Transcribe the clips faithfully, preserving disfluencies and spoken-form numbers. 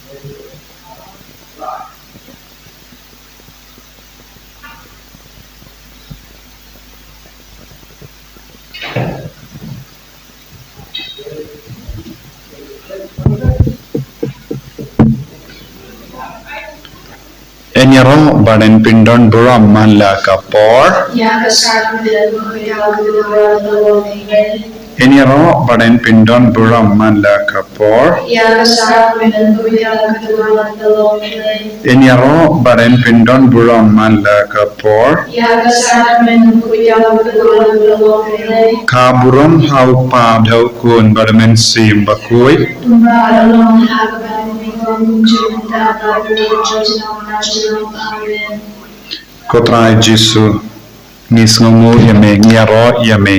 Yn ïaroh bad yn pyndon burom man la ka por. Ïa ka sakrament. Yn ïaroh bad yn pyndon burom man la ka por. Ïa ka sakrament. Yn ïaroh bad yn pyndon burom man la ka por. Ïa ka sakrament. Ka burom ha u Kpa, ha u Khun bad ha u Mynsiem Bakhuid. Kumba ka long ha kaba bun, kumjuh mynta bad ha ka por jong u junom. Amen. Ko Trai Jisu, ngi sngewnguh ïa me, ngi ïaroh ïa me,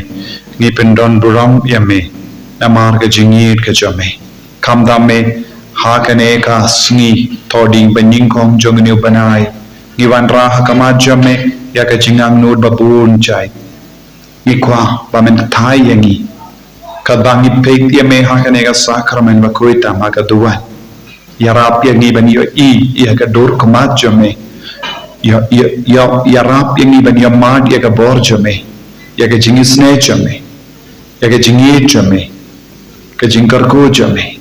ngi pyndon burom ïa me namar ka jingïeit ka jong me. Khamtam me, ha kane ka sngi, to dei ba nyngkong jong une u bnai, ngi wanrah ha khmat jong me ïa ka jingangnud ba bun jait. Ngi kwah ba men kthai ïa ngi. Katba ngi peit ïa me ha kane ka sakrament bakhuid tam ha ka duwan, ïarap ïa ngi ban ïohi ïa ka dur khmat jong me. Ïa, ïa, ïa, ïarap ïa ngi ban ïohmad ïa ka bor jong me, ïa ka jingisynei jong me, ïa ka jingïeit jong me, ka jingkyrkhu jong me.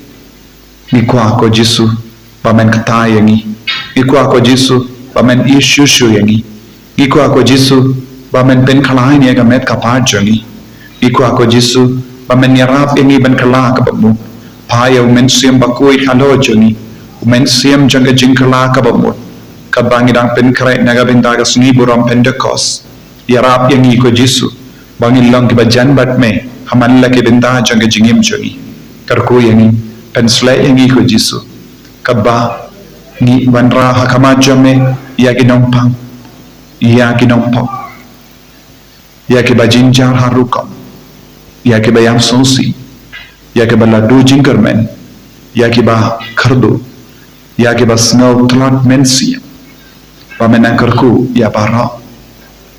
Ngi kwah ko Jisu ba men kthai ïa ngi. Ngi kwah ko Jisu ba men ïeit shuh shuh ïa ngi. Ngi kwah ko Jisu ba men pynkhlaiñ ïa ka met ka phad jong ngi. Ngi kwah ko Jisu ba men ïarap ïa ngi ban kylla kaba mut. Phah ïa u Mynsiem Bakhuid halor jong ngi, u Mynsiem jong ka jingkylla kaba mut. Katba ngi dang pynkhreh na ka bynta ka sngi burom Pentekost, ïarap ïa ngi ko Jisu ba ngin long kiba jan bad me ha man la ki bynta jong ka jingim jong ngi. Kyrkhu ïa ngi, pynshlei ïa ngi ko Jisu. Katba ngi wanrah ha khmat jong me ïa ki nongpang, ïa ki nongpop, ïa kiba jynjar ha rukom, ïa kiba ïam sngewsih, ïa kiba la duh jingkyrmen, ïa kiba kyrduh, ïa kiba sngew tlot mynsiem. Ba men nang kyrkhu ïa baroh.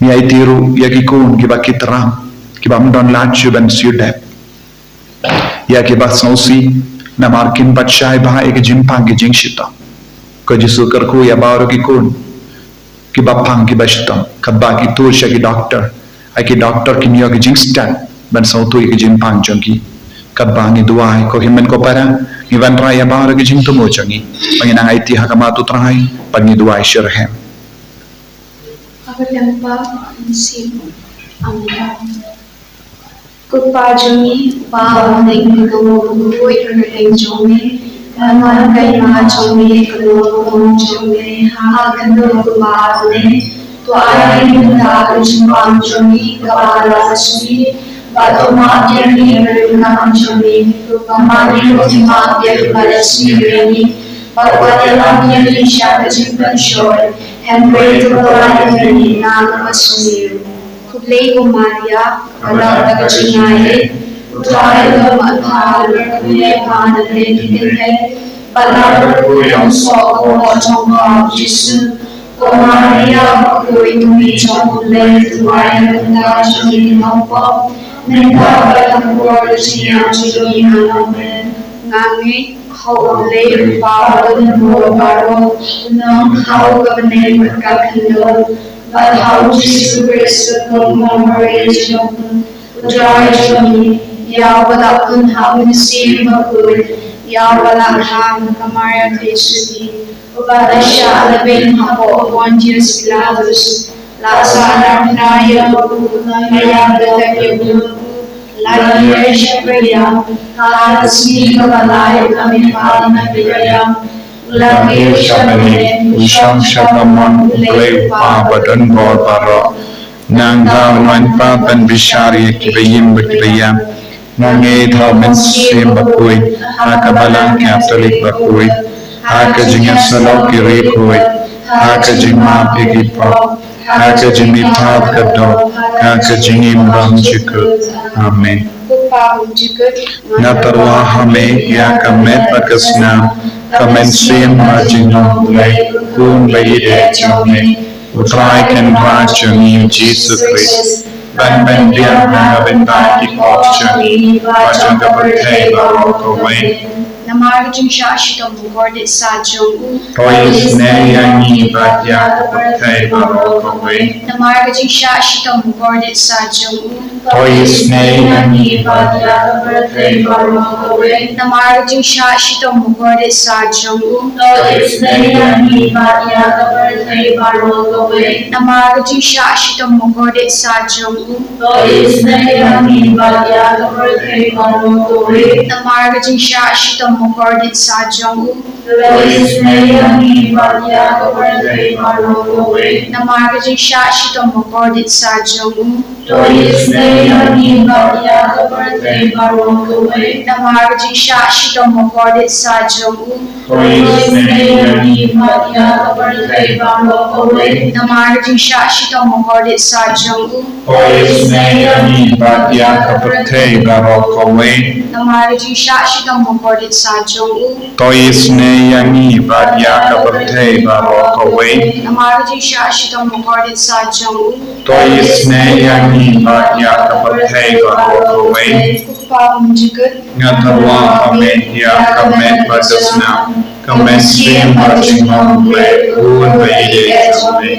Ngi aiti ruh ïa ki khun kiba ki tram, kiba ym don lad shuh ban shu dep, ïa kiba sngewsih namar kim pat shai bha ïa ki jingpang ki jingshitom. Ko Jisu, kyrkhu ïa baroh ki khun kiba pang kiba shitom, katba ki tuh sha ki doktor, ha ki doktor kim ïoh ki jingstad ban sngewthuh ïa ki jingpang jong ki. Katba ngi duwai, ko hynmen ko para, ngi wanrah ïa baroh ki jingthmu jong ngi ba ngin nang aiti ha khmat u Trai bad ngi duwai shitrhem. Haba tang pa, Mynsiem. Amen. Ko Kpa jong ngi, uba ha bneng, ka long bakhuid ka kyrteng jong me, ka long ka hima jong me, ka long ka burom jong me ha ka khyndew kumba ha bneng. To ai ïa ngi mynta ka jingpang jong ngi kaba la ka sngi, bad to map ïa ngi ki kam jong ngi, kumba ngi ruh ngi map ïa kiba la sniew ïa ngi, bad wat ïalam ïa ngi sha ka jingpynshoi, hynrei to pynlait ïa ngi na kaba sniew. Khublei ko Maria, kaba don ka jingaiei, U Trai u don bad pha, pha ïa pha na ki kynthei, bad u soh ka kpoh jong pha u Jisu. Ko Maria bakhuid, to mih jong U Blei, to duwai ïa ngi kita kiba nongpop, mynta bad ha ka por ka jingïap jong ngi. Amen. Nga ngeit ha U Blei U Kpa uba don bor baroh, u nong ha u ka bneng bad ka khyndew, bad ha u Jisu Khrist uba kum ha Maria jong U Trai jong ngi, ïa uba la pynhap Mynsiem Bakhuid, ïa uba la kha na ka Maria Theisotti, uba la shah lehbeiñ hapoh u Pontius Pilatus, la sah na kynta ïa u, la ïap, la tep ïa u, la ïaishah, la ïap, ha ka sngi kaba lai la mihpat na ki ba ïap, la kiew sha bneng, u shong sha kamon U Blei U Kpa ba don bor baroh. Nangta un wan pat ban bishar ïa kiba im bad kiba ïap. Nga ngeit ha U Mynsiem Bakhuid, ha ka Balang Katholik bakhuid, ha ka jingïasyllok ki riewkhuid, ha ka jingmap ïa ki pop, ha ka jingmihpat ka doh, ha ka jingim bymjukut. Amen. Nga tyrwa ha me ïa ka met bad ka snam, ka mynsiem bad ka jingim U Blei, U Khun ba ïeit jong me, U Trai Kynrad jong ngi U Jisu Khrist, ban pynbiang na ka bynta ki pop jong ngi bad jong ka pyrthei baroh kawei. Namar ka jingshah shitom bakordit sat jong u, to isynei ïa ngi bad ïa ka pyrthei baroh kawei. Namar ka jingshah shitom bakordit sat jong u, to isynei ïa ngi bad ïa ka pyrthei baroh kawei. Namar ka jingshah shitom bakordit sat jong u, to isynei ïa ngi bad ïa ka pyrthei baroh kawei. Namar ka jingshah shitom bakordit sat jong u, to isynei ïa ngi bad ïa ka pyrthei baroh kawei. Namar ka jingshah shitom bakordit sat jong u, to isynei ïa ngi bad ïa ka pyrthei baroh kawei. Namar ka jingshah shitom bakordit sat jong u, to isynei ïa ngi bad ïa ka pyrthei baroh kawei. Namar ka jingshah shitom bakordit sat jong u, to isynei ïa ngi bad ïa ka pyrthei baroh kawei. Namar ka jingshah shitom bakordit sat jong u, to isynei ïa ngi bad ïa ka pyrthei baroh kawei. Namar ka jingshah shitom bakordit sat jong u, to isynei ïa ngi bad ïa ka pyrthei baroh kawei. Namar ka jingshah shitom bakordit sat jong u, to isynei ïa ngi bad ïa ka pyrthei baroh kawei. Ko Pa bymjukut, nga tyrwa ha me ïa ka met bad ka snam, ka mynsiem bad ka jinglong U Blei, un ba ïeit jong me.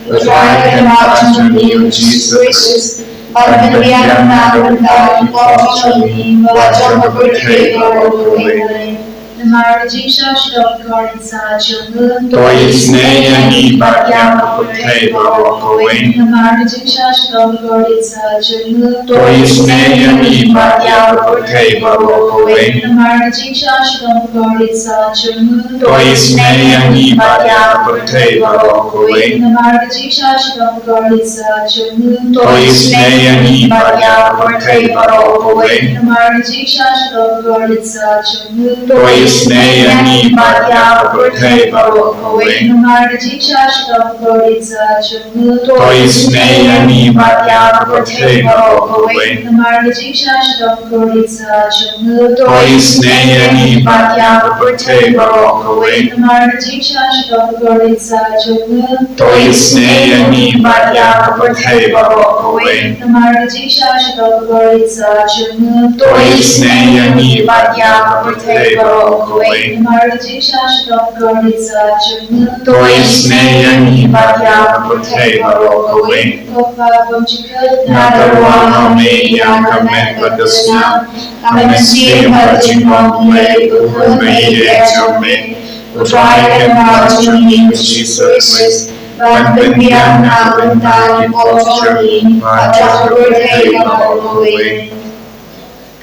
U Trai kynrad jong ngi U Jisu Khrist, ban pynbiang na ka bynta ki pop jong ngi bad jong ka pyrthei baroh kawei. Namar ka jingshah shitom bakordit sat jong u, to isynei ïa ngi bad ïa ka pyrthei baroh kawei. Namar ka jingshah shitom bakordit sat jong u, to isynei ïa ngi bad ïa ka pyrthei baroh kawei. Namar ka jingshah shitom bakordit sat jong u, to isynei ïa ngi bad ïa ka pyrthei baroh kawei. Namar ka jingshah shitom bakordit sat jong u, to isynei ïa ngi bad ïa ka pyrthei baroh kawei. Namar ka jingshah shitom bakordit sat jong u, to isynei ïa ngi bad ïa ka pyrthei baroh kawei. Namar ka jingshah shitom bakordit sat jong u, to isynei ïa ngi bad ïa ka pyrthei baroh kawei. Namar ka jingshah shitom bakordit sat jong u, to isynei ïa ngi bad ïa ka pyrthei baroh kawei. Namar ka jingshah shitom bakordit sat jong u, to isynei ïa ngi bad ïa ka pyrthei baroh kawei. Namar ka jingshah shitom bakordit sat jong u, to isynei ïa ngi bad ïa ka pyrthei baroh kawei. Namar ka jingshah shitom bakordit sat jong u, to isynei ïa ngi bad ïa ka pyrthei baroh kawei. Ko Pa bymjukut, nga tyrwa ha me ïa ka met bad ka snam, ka mynsiem bad ka jinglong U Blei, un ba ïeit jong me. U Trai kynrad jong ngi U Jisu Khrist, ban pynbiang na ka bynta ki pop jong ngi bad jong ka pyrthei baroh kawei.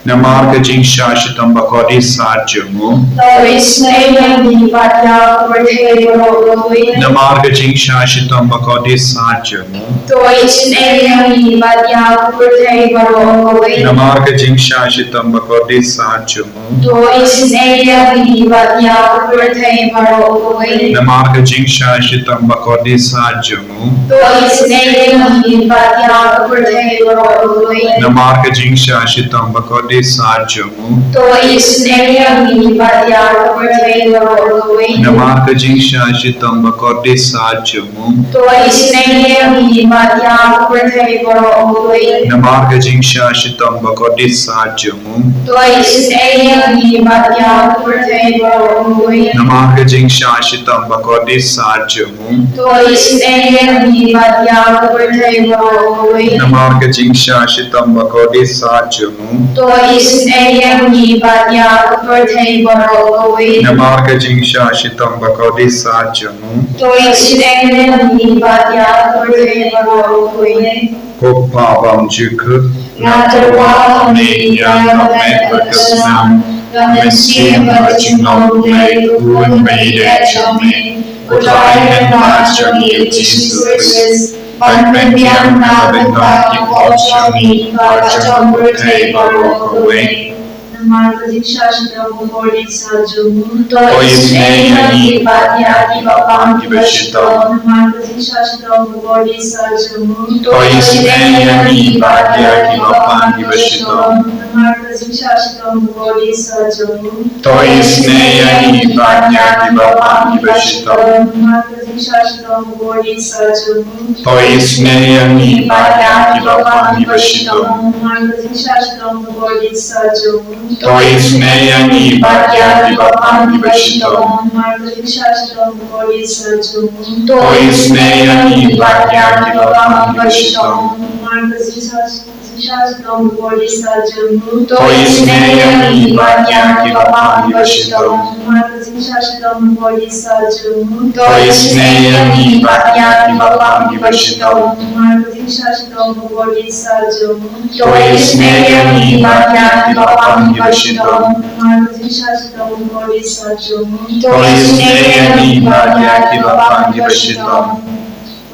Namar ka jingshah shitom bakordit sat jong u, to isynei ïa ngi bad ïa ka pyrthei baroh kawei. Namar ka jingshah shitom bakordit sat jong u, to isynei ïa ngi bad ïa ka pyrthei baroh kawei. Namar ka jingshah shitom bakordit sat jong u, to isynei ïa ngi bad ïa ka pyrthei baroh kawei. Namar ka jingshah shitom bakordit sat jong u, to isynei ïa ngi bad ïa ka pyrthei baroh kawei. Namar ka jingshah shitom bakordit sat jong u, to isynei ïa ngi bad ïa ka pyrthei baroh kawei. Namar ka jingshah shitom bakordit sat jong u, to isynei ïa ngi bad ïa ka pyrthei baroh kawei. Namar ka jingshah shitom bakordit sat jong u, to isynei ïa ngi bad ïa ka pyrthei baroh kawei. Namar ka jingshah shitom bakordit sat jong u, to isynei ïa ngi bad ïa ka pyrthei baroh kawei. Namar ka jingshah shitom bakordit sat jong u, to isynei ïa ngi bad ïa ka pyrthei baroh kawei. Namar ka jingshah shitom bakordit sat jong u, to isynei ïa ngi bad ïa ka pyrthei baroh kawei. Ko Pa bymjukut, nga tyrwa ha me ïa ka met bad ka snam, ka mynsiem bad ka jinglong U Blei, un ba ïeit jong me. U Trai kynrad jong ngi U Jisu Khrist, ban pynbiang na ka bynta ki pop jong ngi bad jong ka pyrthei baroh kawei. Namar ka jingshah shitom bakordit sat jong u, to isynei ïa ngi bad ïa kiba pang kiba shitom. Namar ka jingshah shitom bakordit sat jong u, to isynei ïa ngi bad ïa kiba pang kiba shitom. Namar ka jingshah shitom bakordit sat jong u, to isynei ïa ngi bad ïa kiba pang kiba shitom. Namar ka jingshah jingshah shitom bakordit sha jong u. To isynei ïa ngi bad ïa kiba pang kiba shitom. Namar ka jingshah shitom bakordit sha jong u. To isynei ïa ngi bad ïa kiba pang kiba shitom. Namar ka jingshah shitom bakordit sha jong u. To isynei ïa ngi bad ïa kiba pang kiba shitom. Namar ka jingshah jingshah shitom bakordit sha jong u. To isynei ïa ngi bad ïa kiba pang kiba shitom. Namar ka jingshah shitom bakordit sha jong u. To isynei ïa ngi bad ïa kiba pang kiba shitom. Namar ka jingshah shitom bakordit sha jong u. To isynei ïa ngi bad ïa kiba pang kiba shitom. Namar ka jingshah shitom bakordit sha jong u. To isynei ïa ngi bad ïa kiba pang kiba shitom.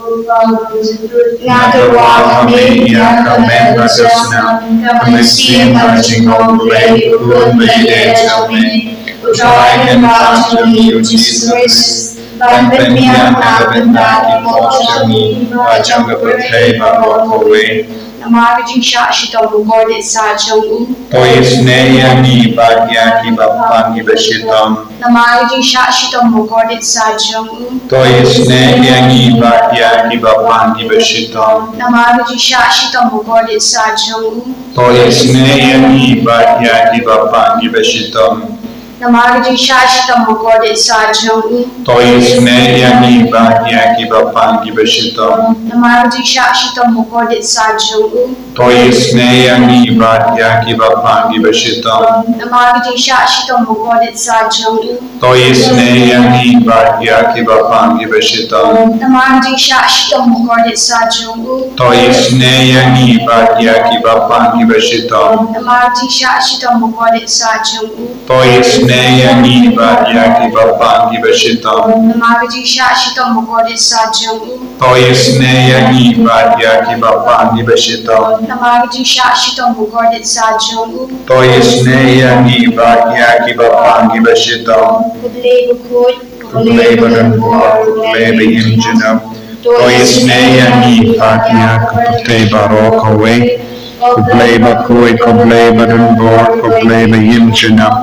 Nga kyrpad ha me ïa ka met ka snam, ka mynsiem bad ka jinglong U Blei U Khun ba ïeit jong me, U Trai Kynrad jong ngi U Jisu Khrist, ban pynbiang na ka bynta ki pop jong ngi bad jong ka pyrthei baroh kawei. Namar ka jingshah shitom bakordit sha jong u. To isynei ïa ngi bad ïa kiba pang kiba shitom. Namar ka jingshah shitom bakordit sha jong u. To isynei ïa ngi bad ïa kiba pang kiba shitom. Namar ka jingshah shitom bakordit sha jong u. To isynei ïa ngi bad ïa kiba pang kiba shitom. Namar ka jingshah shitom bakordit sha jong u. To isynei ïa ngi bad ïa kiba pang kiba shitom. Namar ka jingshah shitom bakordit sha jong u. To isynei ïa ngi bad ïa kiba pang kiba shitom. Namar ka jingshah shitom bakordit sha jong u. To isynei ïa ngi bad ïa kiba pang kiba shitom. Namar ka jingshah shitom bakordit sha jong u. To isynei ïa ngi bad ïa kiba pang kiba shitom. Namar ka jingshah shitom bakordit sha jong u. To isynei ïa ngi bad ïa kiba pang kiba shitom. Namar ka jingshah shitom bakordit sha jong u. To isynei ïa ngi bad ïa kiba pang kiba shitom. Namar ka jingshah shitom bakordit sha jong u. To isynei ïa ngi bad ïa kiba pang kiba shitom. Ko Blei bakhuid, ko Blei badonbor, ko Blei ba im junom. To isynei ïa ngi bad ïa ka pyrthei baroh kawei. Ko Blei bakhuid, ko Blei badonbor, ko Blei ba im junom.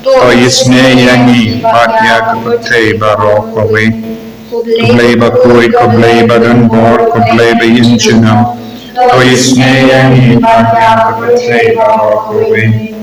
To isynei ïa ngi bad ïa ka pyrthei baroh kawei. Ko Blei bakhuid, ko Blei badonbor, ko Blei ba im junom. To isynei ïa ngi bad ïa ka pyrthei baroh kawei.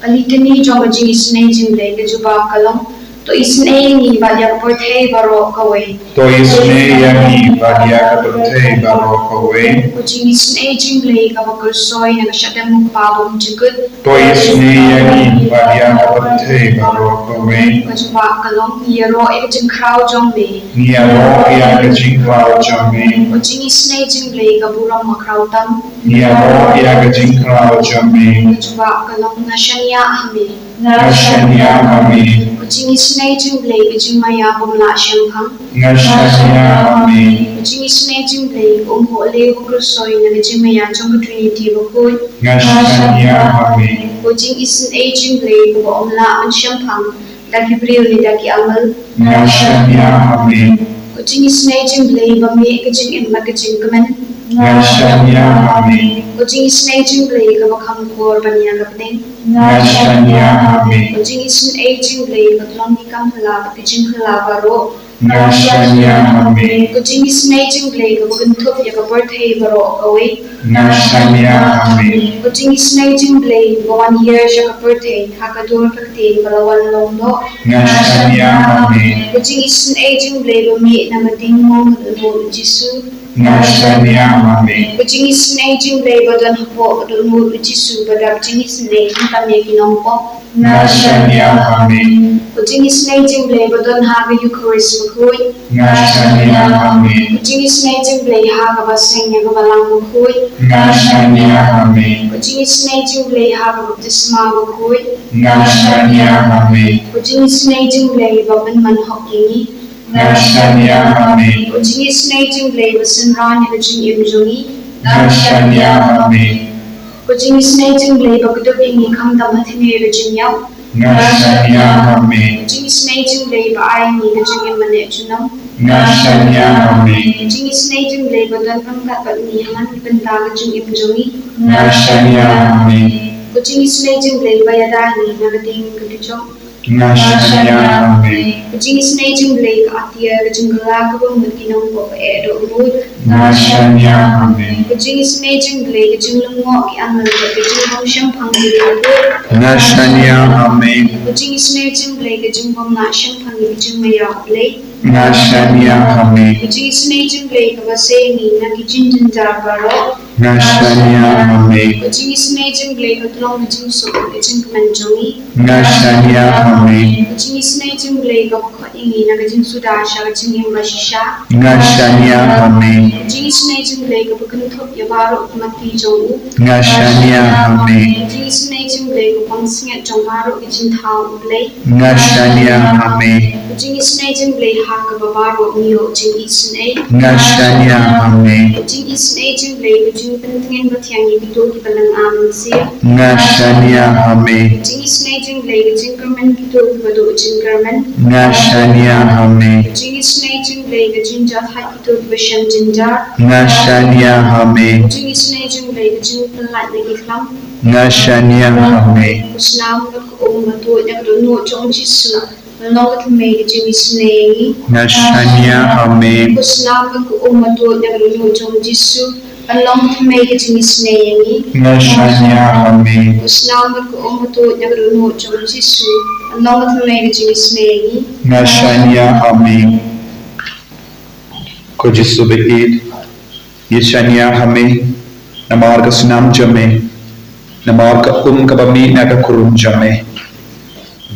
Ka litani jong ka jingisynei jingblei ka jubab ka long. To isynei ïa ngi bad ïa ka pyrthei baroh kawei. To isynei ïa ngi bad ïa ka pyrthei baroh kawei. Ka jingisynei jingblei kaba kyrsoi na ka shadem u Kpa bymjukut. To isynei ïa ngi bad ïa ka pyrthei baroh kawei. Ka jubab ka long, ngi ïaroh ïa ka jingkhraw jong me. Ngi ïaroh ïa ka jingkhraw jong me. Ka jingisynei jingblei ka burom ka khraw tam. Ngi ïaroh ïa ka jingkhraw jong me. Ka jubab ka long, nga shaniah ha me. Nga shaniah ha me. Ka jingisynei jingblei ka jingmaïa bym lah shemphang. Nga shaniah ha me. Ka jingisynei jingblei ka umhoh lei ba kyrsoi na ka jingmaïa jong ka Trinity bakhuid. Nga shaniah ha me. Ka jingisynei jingblei kaba ym lah ban shemphang da ki briew ne da ki angel. Nga shaniah ha me. Ka jingisynei jingblei ba mih ka jingim bad ka jingkmen. Nga shaniah ha me. Ka jingisynei jingblei kaba kham khor ban ïa ka pdeng. Nga shaniah ha me. Ka jingisynei jingblei ba tlot ki kam phylla bad ki jingphylla baroh. Nga shaniah ha me. Ka jingisynei jingblei kaba kynthup ïa ka pyrthei baroh kawei. Nga shaniah ha me. Ka jingisynei jingblei ba wan hiar sha ka pyrthei ha ka dur ka ktien ba la wan long doh. Nga shaniah ha me. Ka jingisynei jingblei ba mih na ka ding mo ka dohnud u Jisu. Nga shaniah ha me. Ka jingisynei jingblei ba don hapoh ka dohnud u Jisu ba dap jingisynei jingkam ïa ki nongpop. Nga shaniah ha me. Ka jingisynei jingblei ba don ha ka Eukharist bakhuid. Nga shaniah ha me. Ka jingisynei jingblei ha kaba seng ïa ka balang bakhuid. Nga shaniah ha me. Ka jingisynei jingblei ha ka baptisma bakhuid. Nga shaniah ha me. Ka jingisynei jingblei ba pynman hok ïa ngi. Nga shaniah ha me. Ka jingisynei jingblei ba synran ïa ka jingim jong ngi. Nga shaniah ha me. Ka jingisynei jingblei ba kdup ïa ngi khamtam ha thylliej ka jingïap. Nga shaniah ha me. Ka jingisynei jingblei ba ai ïa ngi ka jingim ban leh junom. Nga shaniah ha me. Ka jingisynei jingblei ba don ryngkat bad ngi ha man ki bynta ka jingim jong ngi. Nga shaniah ha me. Ka jingisynei jingblei ba ïada ïa ngi na ka ding ka dujok. Nga shaniah ha me. Ka Ka jingisynei jong U Blei ka atiar, ka jingkylla kaba mut ki nongpop ba eh dohnud. Nga shaniah ha me. Ka jingisynei jong U Blei ka jinglyngngoh ki angel bad ka jingbym shemphang ki riewkhuid. Nga shaniah ha me. Ka jingisynei jong U Blei ka jingbym lah shemphang ïa ka jingmaïa U Blei. Nga shaniah ha me. Ka jingisynei jong U Blei kaba sei ïa ngi na ki jingjynjar baroh. Nga shaniah ha me. Ka jingisynei jong U Blei ka long ka jingsuk ka jingkmen jong ngi. Nga shaniah ha me. Ka jingisynei jong U Blei kaba khot ïa ngi na ka jingsuda sha ka jingim bashisha. Nga shaniah ha me. Ka jingisynei jong U Blei kaba kynthup ïa baroh ki matti jong u. Nga shaniah ha me. Ka jingisynei jong U Blei ka pansngiat jong baroh ki jingthaw U Blei. Nga shaniah ha me. Ka jingisynei jong U Blei ha kaba baroh ngi ïoh jingisynei. Nga shaniah ha me. Ka jingisynei jong U Blei ka jingpyntngen bathiang ïa kito kiba lynga mynsiem. Nga shaniah ha me. Ka jingisynei jong U Blei ka jingkyrmen kito kiba duh jingkyrmen. Nga shaniah ha me. Ka jingisynei jong U Blei ka jingjahthait kito kiba shem jynjar. Nga shaniah ha me. Ka jingisynei jong U Blei ka jingpynlait na ki khlam. Nga shaniah ha me. Ka snam bad ka um ba tuid na ka dohnud jong U Jisu. Ka long ka thymmei ka jingisynei ïa ngi. Nga shaniah ha me. Ka snam bad ka um ba tuid na ka dohnud jong U Jisu. Ka long ka thymmei ka jingisynei ïa ngi. Nga shaniah ha me. Ka snam bad ka um ba tuid na ka dohnud jong U Jisu. Ka long ka thymmei ka jingisynei ïa ngi. Nga shaniah ha me. Ko Jisu ba ïeit, ngi shaniah ha me namar ka snam jong me, namar ka um kaba mih na ka khrum jong me.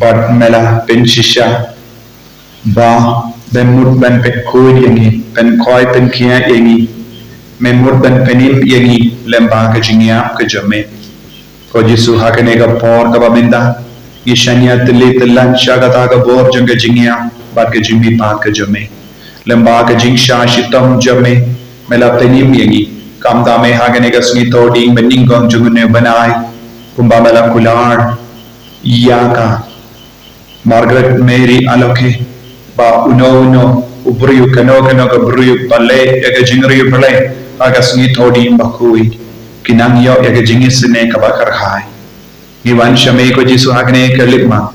Bad me la pynshisha ba me mut ban pynkhuid ïa ngi, pynkhoi pynkhiah ïa ngi. Me mut ban pynim ïa ngi lyngba ka jingïap ka jong me. Ko Jisu, ha kane ka por kaba mynta ngi shaniah tylli tyllan sha kata ka bor jong ka jingïap bad ka jingmihpat ka jong me. Lyngba ka jingshah shitom jong me, me la pynim ïa ngi. Kumta me ha kane ka sngi Thohdieng ba nyngkong jong une u bnai, kumba me la kular ïa ka Margaret Mary Aloke, ba uno uno u briew, kano kano ka briew ba leh ïa ka jingriewblei Blei ha ka sngi Thohdieng bakhuid, ki nang ïoh ïa ka jingisynei kaba kyrhai. Ngi wan sha me ko Jisu ha kane ka lipmat,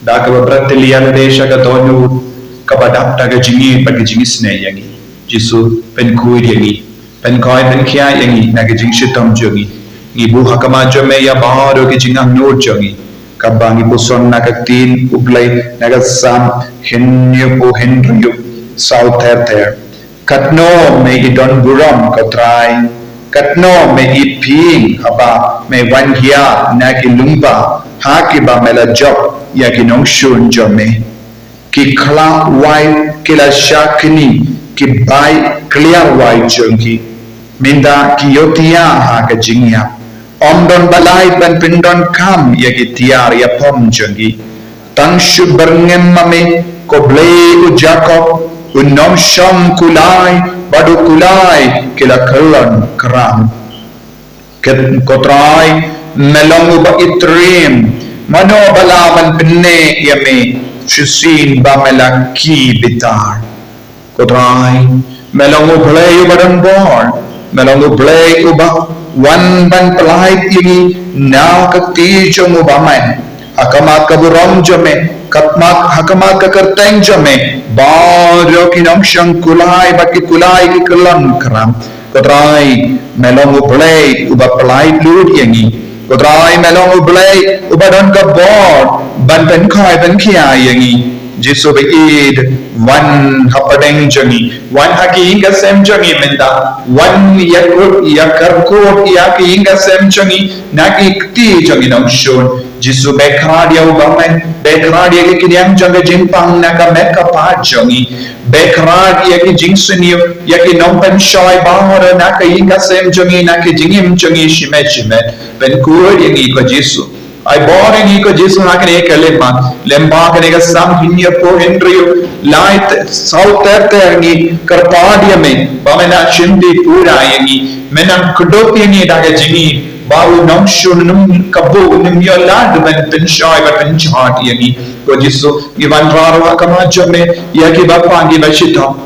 da kaba bret tylli ïalade sha ka dohnud kaba dap da ka jingïeit bad ka jingisynei ïa ngi. Jisu, pynkhuid ïa ngi. Pynkhoi pynkhiah ïa ngi na ka jingshitom jong ngi. Ngi buh ha khmat jong me ïa baroh ki jingangnud jong ngi. Katba ngi puson na ka ktien U Blei na ka Salm hynñiewphew hynriew, saw ter ter. Katno me i don burom ko Trai. Katno me i pyieng haba me wan hiar na ki lyngba ha kiba me la jop ïa ki nongshun jong me. Ki khlawai ki la shah kñi, ki bai kliar wai jong ki. Mynta ki ïohthiah ha ka jingïap. Ym don ba lait ban pyndonkam ïa ki tiar ïapom jong ki. Tang shu byrngem ma me ko Blei u Jakob, u nongshong kulai bad u kulai ki la kyllon kram. Ko Trai, me long uba itriem, mano ba lah ban pynneh ïa me shisien ba me la kiew bitar. Ko Trai, me long U Blei uba don bor, me long U Blei uba wan ban pyllait ïa ngi na ka kti jong U Bamon. Ha khmat ka burom jong me, khmat, ha khmat ka kyrteng jong me, baroh ki nongshong kulai bad ki kulai ki kyllon kram. Ko Trai, me long U Blei uba pyllait lut ïa ngi. Ko Trai, me long U Blei uba don ka bor ban pynkhoi pynkhiah ïa ngi. Jisu ba ïeit, wan hapdeng jong ngi, wan ha ki ïing ka sem jong ngi mynta, wan ïakut ïakyrkut ïa ki ïing ka sem jong ngi na ki kti jong ngi nongshun. Jisu, beh kyrpad ïa U Bamon, beh kyrpad ïa ki khñiang jong ka jingpang na ka met ka phad jong ngi. Beh kyrpad ïa ki jingsniew, ïa ki nongpynshoi baroh na ka ïing ka sem jong ngi, na ka jingim jong ngi shimet shimet. Pynkhuid ïa ngi ko Jisu. Ai bor ïa ngi ko Jisu ha kane ka lipmat, lyngba kane ka Salm hynñiewphew hynriew, lai te-, saw ter ter ngi kyrpad ïa me ba me nang shimti pura ïa ngi, me nang kdup ïa ngi da ka jingim, ba u nongshun un ym kabu, un ym ïoh lad ban pynshoi bad pynjot ïa ngi. Ko Jisu, ngi wanrah ruh ha khmat jong me ïa kiba pang, kiba shitom.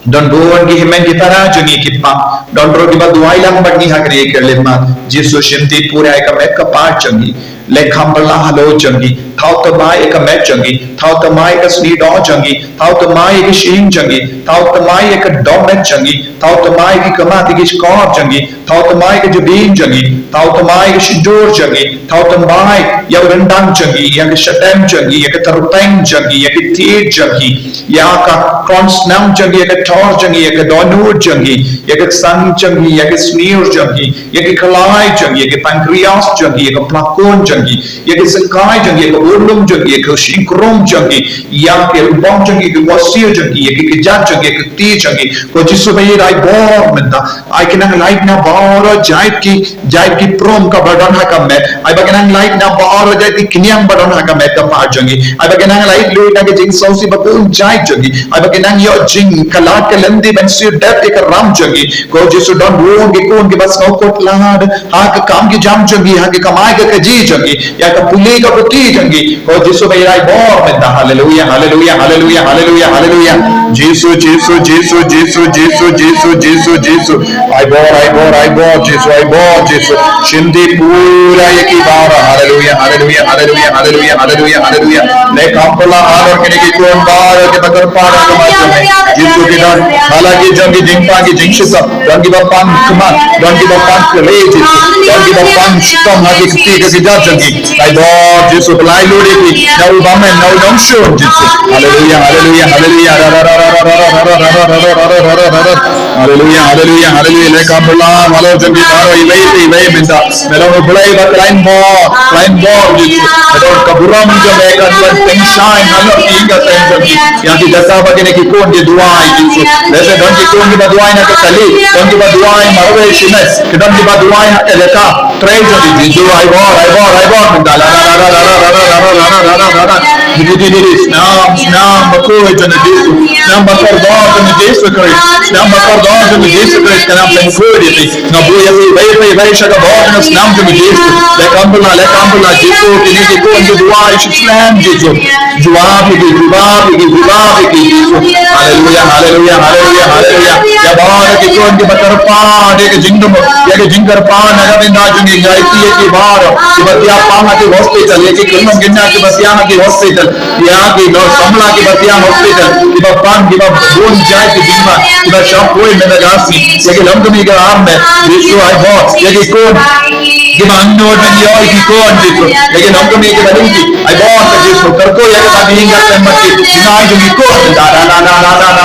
Don bun ki hynmen ki para jong ngi ki pang, don ruh kiba duwai lang bad ngi ha kane ka lipmat. Jisu, shimti pura ïa ka met ka phad jong ngi. Leh kham bylla halor jong ngi, Thaw thymmai ïa ka met jong ngi, thaw thymmai ïa ka sniewdor jong ngi, thaw thymmai ïa ka shyieng jong ngi, thaw thymmai ïa ka dohmet jong ngi, thaw thymmai ïa ki khmat ïa ki shkor jong ngi, thaw thymmai ïa ka jabieng jong ngi, thaw thymmai ïa ka shyntur jong ngi, thaw thymmai ïa u ryndang jong ngi, ïa ka shadem jong ngi, ïa ka tyrpeng jong ngi, ïa ka thied jong ngi, ïa ka klong snam jong ngi, ïa ka thor jong ngi, ïa ka dohnud jong ngi, ïa ka ksan jong ngi, ïa ka sniew jong ngi, ïa ka khlai jong ngi, ïa ka pancreas jong ngi, ïa ka plakon jong ngi, ïa ka syngkai jong ngi, ïa ka burlum jong ngi, ïa ka shynkrung jong ngi, ïa ka ryngbong jong ngi, ïa ka kwasir jong ngi, ïa ka kjat jong ngi, ïa ka kti jong ngi. Ko Jisu ba ïeit, ai bor mynta. Ai ka nang lait na baroh jait ki, jait ki prom kaba don ha ka met. Ai ba ka nang lait na baroh jait ki kñiang ba don ha ka met ka phad jong ngi. Ai ba ka nang lait lut na ka jingsngewsih ba bun jait jong ngi. Ai ba ka nang ïoh jingkhlad ka lynti ban siew dep ïa ka ram jong ngi. Ko Jisu, don bun ki khun kiba sngewkhuslai ha ka kam ka jam jong ngi, ha ka kamai ka kajih jong ngi, ïa ka pule ka puthi jong ngi. Ko Jisu ba ïeit, ai bor mynta. Haleluya, haleluya, haleluya, haleluya, haleluya. Jisu, Jisu, Jisu, Jisu, Jisu, Jisu, Jisu. Ai bor, ai bor, ai bor, Jisu, ai bor, Jisu. Shim dih pura ïa ki baroh. Haleluya, haleluya, haleluya, haleluya, haleluya, haleluya. Leh kam pala halor kine ki khun baroh kiba kyrpad ha khmat jong me. Jisu, ki don ha la ki jong ki jingpang ki jingshitom. Don kiba pang khmat, don kiba pang kyrhai, Jisu. Don kiba pang shitom ha ki kti ka kjat jong ki. Ai bor Jisu, pynlait lut ïa ki na u bymman, na u nongshun, Jisu. Haleluya, haleluya, haleluya. Haleluya, haleluya, haleluya. Leh kam pala halor jong ki baroh, iwei pa iwei mynta. Me long U Blei ba khlaiñ bor, khlaiñ bor, Jisu. Me long ka burom jong me kan wan tyngshaiñ halor ki ïing ka sem jong ki. Ïa ki jaka ba kine ki khun ki duwai, Jisu. Lehse don ki khun kiba duwai na ka kali, don kiba duwai marwei shimet, ki don kiba duwai ha ka jaka trei jong ki, Jisu. Ai bor, ai bor, ai bor mynta. La, la, la, la. Di, di, di, di, di. Snam, snam bakhuid jong me, Jisu. Snam bakordor jong me, Jisu Khrist. Snam bakordor jong me, Jisu Khrist. Ka nang pynkhuid ïa ki. Nga buh ïa phi, bai, bai, bai, sha ka bor jong ka snam jong me, Jisu. Leh kam pala, leh kam pala, Jisu, kine ki khun ki duwai shisnem, Jisu. Jubab ïa ki, jubab ïa ki, jubab ïa ki, Jisu. Haleluya, haleluya, haleluya, haleluya. Ïa baroh ki khun kiba kyrpad ïa ka jingdum, ïa ka jingkyrpad na ka bynta jong ngi, nga aiti ïa ki baroh kiba thiah pang ha ki hospital, ïa ki khynnah kynja kiba thiah ha ki hospital. Ïa ki nongsamla kiba thiah hospital, kiba pang, kiba bun jait ki jingma, kiba shah poi mynta ka sngi. Ïa ki longkmie ki armet, Jisu ai bor. Ïa ki khun kiba angnud ban ïoh ïa ki khun, Jisu. Ïa ki longkmie kiba lynti, ai bor ka Jisu. Kyrkhu ïa kata ka ïing ka sem bad ki jingai jong ki khun. Da, da,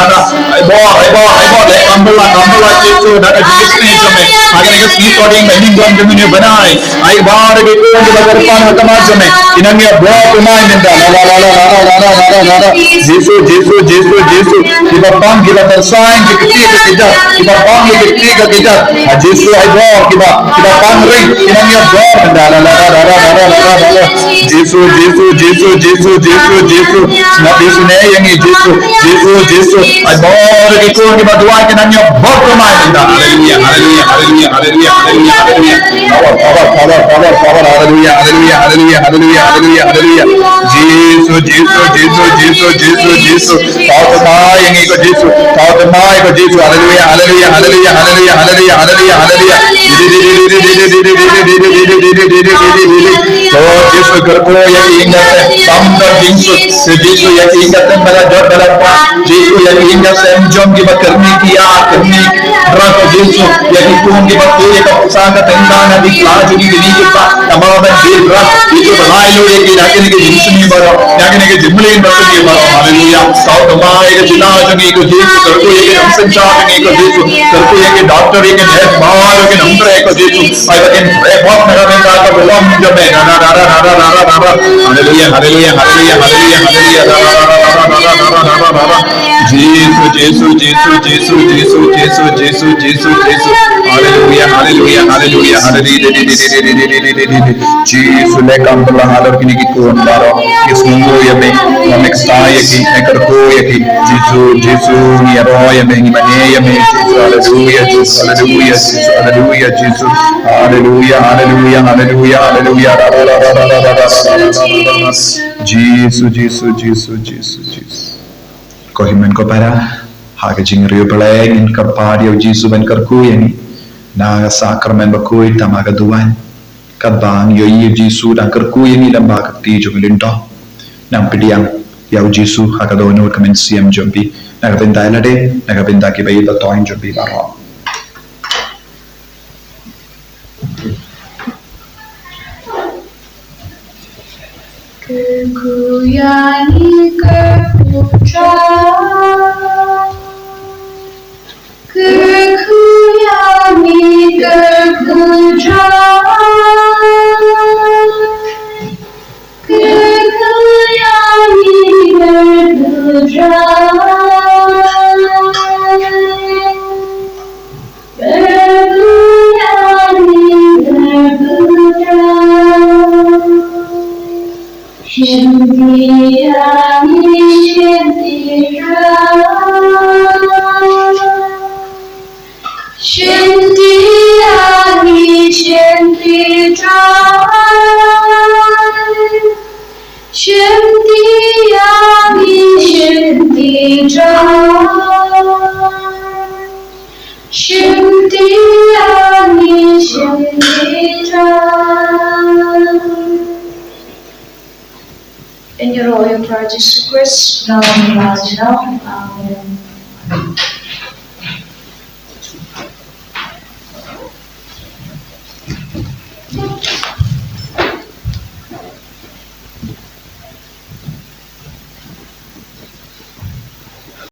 da. Ai bor, ai bor, ai bor. Leh kam pala, kam pala, Jisu. Da ka jingsngewsih jong me ha kane ka sngi Kynrad, ba ïing don jong me bnai. Ai bor ïa ki khun kiba kyrpad ha khmat jong me. Ki nang ïa bor kumne mynta. La, la, la. Jisu, Jisu, Jisu, Jisu. Kiba pang, kiba kyrsan, ki kti ka kjat. Kiba pang, ki kti ka kjat. Ha Jisu ai bor, kiba, kiba pang ring. Ki nang ïa bor mynta. La, la, la. Jisu, Jisu, Jisu, Jisu, Jisu, Jisu. Nga Jisu ne ïa ngi Jisu. Jisu, Jisu. Ai bor ïa ki khun kiba duwai ki nang ïa bor kumne mynta. Haleluya, haleluya, haleluya, haleluya, haleluya, haleluya. Power, power, power, power, power. Haleluya, haleluya, haleluya, haleluya, haleluya, haleluya. Jisu, Jisu, Jisu, Jisu, Jisu, Jisu. Thaw thymmai ïa ngi ko Jisu. Thaw thymmai ko Jisu. Haleluya, haleluya, haleluya, haleluya, haleluya, haleluya, haleluya. Ko Jisu kyrkhu ïa ki ïing ka sem. Sam dot Jisu. Jisu ïa ki ïing ka sem ba la jot ba la pang. Jisu ïa ki ïing ka sem jong kiba kyrni ki ïa kyrni. Rat ko Jisu, ïa ki khun kiba kiew ïa ka pisa ka teng ba na ki kla jong ki kine kiba namar ban dei rat. Jisu ba lai lut ïa ki na kine ki jingsngi baroh, na kine ki jingmlien ba sngewbha baroh. Haleluya. Thaw thymmai ïa ka jylla jong ngi ko Jisu, kyrkhu ïa ki nongsynshar jong ngi ko Jisu, kyrkhu ïa ki doctor, ïa ki nurse baroh, ïa ki nongtrei ko Jisu. Ai ba kin trei bha na ka bynta ka burom jong me. Haleluya, haleluya, haleluya, haleluya, haleluya. Jisu, Jisu, Jisu. Haleluya, haleluya, haleluya, haleluya. Jisu leh kam pala halor kine ki khun baroh. Ki sngewnguh ïa me, me kyrkhu ïa ki, me kyrkhu ïa ki. Jisu, Jisu, ngi ïaroh ïa me, ngi mane ïa me. Jisu, haleluya, Jisu, haleluya, Jisu, haleluya, Jisu. Haleluya, haleluya, haleluya, haleluya. Jisu, Jisu, Jisu, Jisu, Jisu. Ko hynmen ko para, ha ka jingriewblei ngin kyrpad ïa u Jisu ban kyrkhu ïa ngi na ka sakramen bakhuid tang ha ka duwan. Katba ngi ïohi ïa u Jisu u dang kyrkhu ïa ngi lyngba ka kti jong ka lyngdoh, nang pdiang ïa u Jisu ha ka dohnud ka mynsiem jong phi, na ka bynta ïa lade, na ka bynta kiba ïeit ba toiñ jong phi baroh. Kyrkhu ïa ngi, kyrkhu Trai. Kyrkhu ïa ngi, kyrkhu Trai. Kyrkhu ïa ngi, kyrkhu Trai. Kyrkhu ïa ngi, kyrkhu Trai. Shim kti ïa ngi, shim kti Trai. Shim kti ïa ngi, shim kti Trai. Shim kti ïa ngi, shim kti Trai. Shim kti ïa ngi, shim kti Trai. Ngin ïaroh ïa u Trai Jisu Khrist, na ka bynta jong ngi. Amen.